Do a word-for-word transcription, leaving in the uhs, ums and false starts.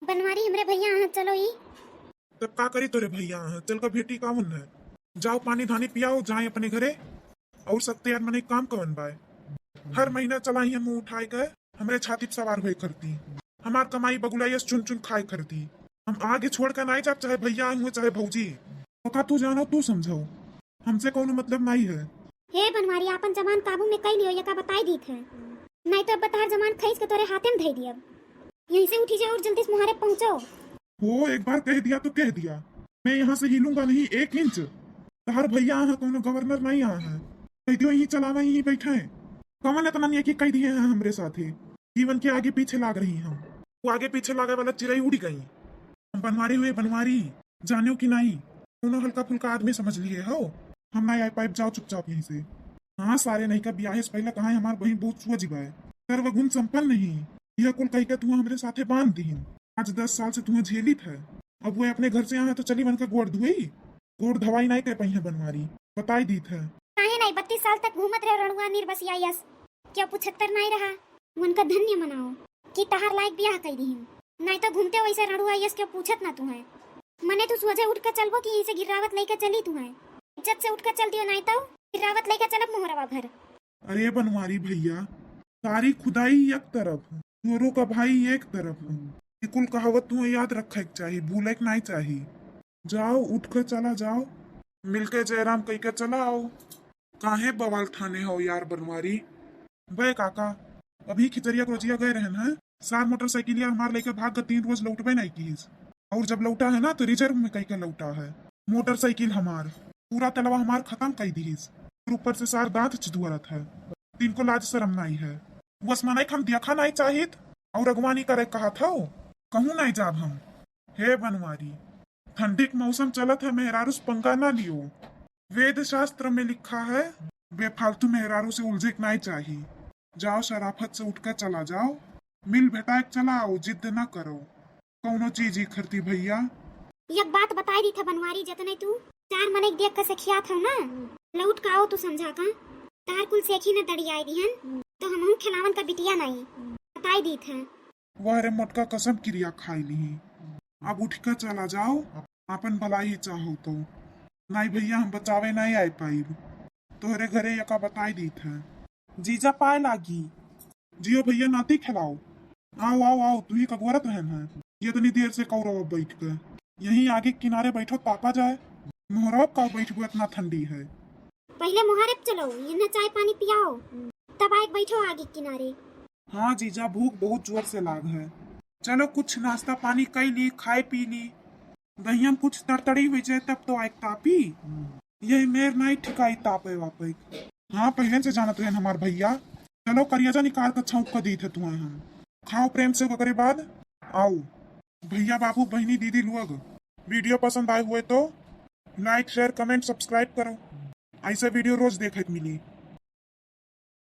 बनवारी, हमरे भैया अहाँ चलो ई। तब का करी तोरे भैया अहाँ? चल का भेटी का उन है? जाओ पानी धानी पियाओ, जाए अपने घरे। और सकते यार मने काम कवन बाय? हर महीना चलाई है मुंह उठाए के, हमरे छाती पे सवार होए करती। हमार कमाई बगुला यस चुन चुन खाए करती। हम आगे छोड़ के नाई जाब, चाहे भैया आए हुए, चाहे भौजी। तो का तू जानो, तू समझाओ, हमसे कौनो मतलब नाई है। हे बनवारी, आपन जबान काबू में कई लियो, यका बताई दीत है। नाई तो अब बतार जबान खईस के तोरे हाथे में धई दियब। यहीं से उठी जाओ और जल्दी से मुहारे पहुंचो। हो, एक बार कह दिया तो कह दिया, मैं यहाँ से हिलूंगा नहीं एक इंच। तहार भैया आहा कौनो गवर्नर नहीं आहा है, कह दियो यहीं चलावा, यहीं बैठे हैं। कमल इतना नहीं कि कह दिए हैं हमरे साथे, जीवन के आगे पीछे लाग रही हम। वो आगे पीछे लागे वाला चिरई उड़ी गई। हम बनवारी हुए बनवारी, जानियो कि नहीं, कौनो हल्का फुल्का आदमी समझ लिए हो। हम ना आए पाइप, जाओ चुपचाप यहीं से। हाँ सारे नहीं का ब्याहे से पहले कहा है हमार बहिन बहुत सुअ जीवा है, सर्वगुण संपन्न ही। यह कुल कह के तू हमरे साथे बांध दीहिन। आज दस साल से तुम्हें झेलित है, अब वो अपने घर से यहाँ है तो चली मन का गोड़ धुई। गोड़ धवाई नहीं कह पाई है बनवारी, बताई दीत है। काहे नहीं, बत्तीस साल तक घूमत रहे रड़ुआ निर्बसिया यस, क्यों पुछत्तर नहीं रहा? मन का धन्य मनाओ कि तहार लायक ब्याह कई दीहिन, नहीं तो घूमते वैसे रड़ुआ यस क्यों पूछत ना तू है। मने तू सोझे उठ के चलबो कि यहीं से गिर्रावत लेके चली तू है? इज्जत से उठ के चल दियो, नहीं तो गिर्रावत लेके चलब मोहरवा भर। अरे बनवारी भैया, सारी खुदाई एक तरफ, चोरों का भाई एक तरफ। ये कुल कहावत तुम्हें याद रखे के चाही, भूले के नहीं चाही। जाओ, उठ के चला जाओ, मिलके जयराम कह के चला आओ। काहे बवाल ठाने हो यार बनवारी? बे काका, अभी खिचरिया के रोजिया गए रहन है, सार मोटरसाइकिल यार हमार लेके भाग गए, तीन रोज लौटबे नहीं कीस। और जब लौटा है ना तो रिजर्व में कह के लौटा है मोटरसाइकिल हमार, पूरा तेलवा हमार खत्म कई दीस। और ऊपर से सार दांत चिदुआरत है, तिनको लाज शर्म नहीं है। वस मनई के हम देखा नहीं चाहित और अगवानी करे कहा था, कहूँ नहीं जाब हम। हे बनवारी, ठंडी के मौसम चलत है, मेहरारू से पंगा ना लियो। वेद शास्त्र में लिखा है, बेफालतू मेहरारू से उलझे के नहीं चाही। जाओ, शराफत से उठ के चला जाओ, मिल भेटाए के चला आओ, जिद ना करो कौनो चीज ही खरती भैया। एक बात बताई दी था बनवारी, जतने तू चार मनई के देख के सखियात हो ना, लौट का आओ तू समझा का, तार कुल सेखी न दड़ियाई दिहन, तो हमहू खिलावन का बिटिया नहीं, बताई दी था। वाह रे मोटका, कसम किरिया खाई लिही। अब उठ के चला जाओ, आपन भलाई चाहो तो। नाई भैया, हम बचावे नाई आए पाइब। तोहरे घरे यका बताई दीत है। जीजा पाए लागी। जियो भैया, नाती खिलाओ। आओ, आओ, आओ, तू ही कगवरत रहन है। ये इतनी देर से कौरव बैठ के। यहीं आगे किनारे बैठो, तापा जाए। मोहरब का बैठबो, इतना ठंडी है। पहले मोहारे पे चलो, इन्हें चाय पानी पियाओ, तब आए बैठो आगे किनारे। हाँ जीजा, भूख बहुत जोर से लाग है। चलो कुछ नाश्ता पानी कई ली, खाए पी ली। दहिया में कुछ तड़तड़ी हुई जाए तब तो आए तापी। यही मेर नाई ठिकाई तापे वापे। हाँ, पहले से जानत रहन हमार भैया। चलो करियाजा निकाल के छौंक के दीत है तुम्हें हम। खाओ प्रेम से, ओकरे बाद आओ। भैया, बाबू, बहिनी, दीदी लोग, वीडियो पसंद आए हुए तो like, share, comment, subscribe करो। ऐसे वीडियो रोज देखे के मिली।